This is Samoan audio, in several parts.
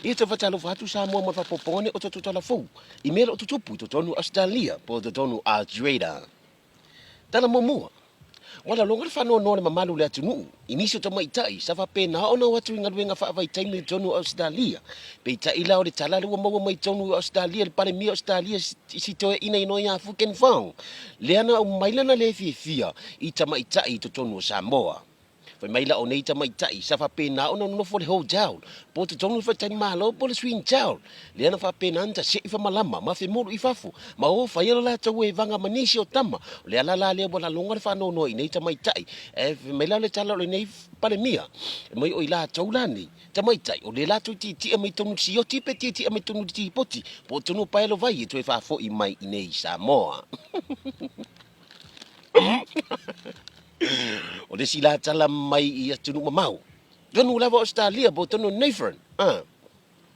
Ia te whatalofa atu Samoa mo le faapopoga nei o tatou tala fou i mea o lo o tutupu i totonu o Ausetalia po o totonu o Australia. Tala muamua, Ua laloga le faanoanoa o le mamalu o le atunuu i nisi o tamaitai sa faapena ona o atu i galuega faavaitaimi i totonu o Ausetalia. Peitai la o le tala lea ua maua mai totonu o Ausetalia i le Palemia o Ausetalia i si toeaina inoa ia Fu Ken Fong, lea na aumai lana le fiafia i tamaitai i totonu o Samoa. Fai mai la o nei tamaitai sa faapena ona nonofo i le hotel po o totonu o le faletalimalo po o le swintel, lea na faapena ona tasei famalama ma femolu i fafo ma o faia lo latou evaga ma nisi o tama. O le ala la lea ua laloga le faanoanoa i nei tamaitai. Ae fai mai la o le tala o lenei Palemia, mai o i latou la nei tamaitai o lea latou tietie mai totonu i le sioti pe tietie mai totonu i le tipoti po o totonu o paelovai e toe faafoi mai i nei i Samoa. O le isi la tala mai i atunuu mamao, tonu lava o Ausetalia po o tonu o Nathan, a.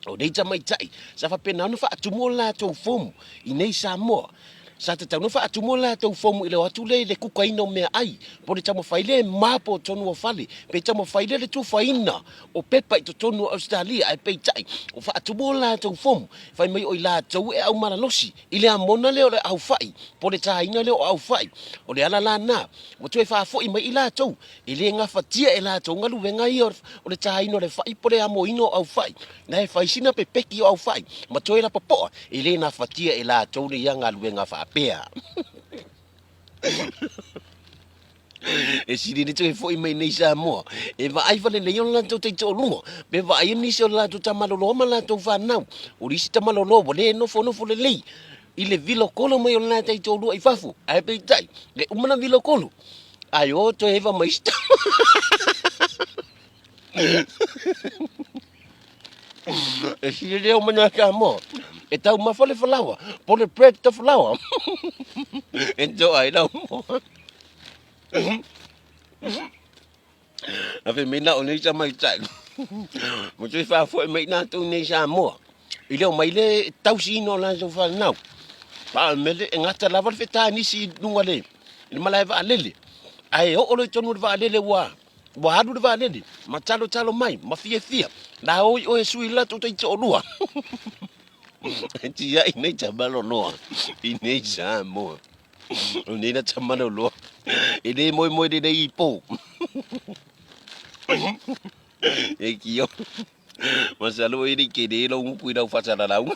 O nei tamaitai sa faapena ona faatumu o latou fomu i nei Samoa. Sa tatau ona faatumu o latou fomu i le o atu lea i le kukaina o meaai, po o le taumafai lea e mapo o tonu o fale, pe taumafai lea le tufaina o pepa i totonu o Ausetalia, ae peitai, ua faatumu o latou fomu, fai mai o i latou e aumalalosi i le amona lea o le aufai, po o le taina lea o aufai. O le ala la lena, ua toe faafoi mai i latou, e le gafatia e latou galuega ia o le taina o le fai po o le amoina o aufai. Na e fai sina pepeki o aufai ma toe lapopoa, e le gafatia e latou ia galuega faapea. E sili le toe foi mai nei Samoa e vaai falelei o le latou taitoalua pe vaai nisi o le latou tamaloloa ma latou fanau. O le isi tamaloloa ua le nofonofo lelei i le vilokolo mai o le la taitoalua i fafo, ae peitai e uma na vilokolo ae o toe eva mai isi tama. E sili lea o mana Samoa e taumafa le falaoa po le bread ta falaoa e toa ai lau moa. A fai mai na o nei tamaitai ma toe faafoe mai latou nei Samoa i le omai le tausiina o latou fanau. A o le mea lea, e gata lava le fetanisi i luga i le malae vaalele, ae oo loa i totonu o le vaalele ua Ua alu le vaalele ma talotalo mai ma fiafia, la oi oe e sui latou taitoalua. E tiai nei tamaloloa i nei Samoa. O nei na tamaloloa e le moemoe lelei i po. E kio, masalo e le i tele lou upu i lau faasalalauga.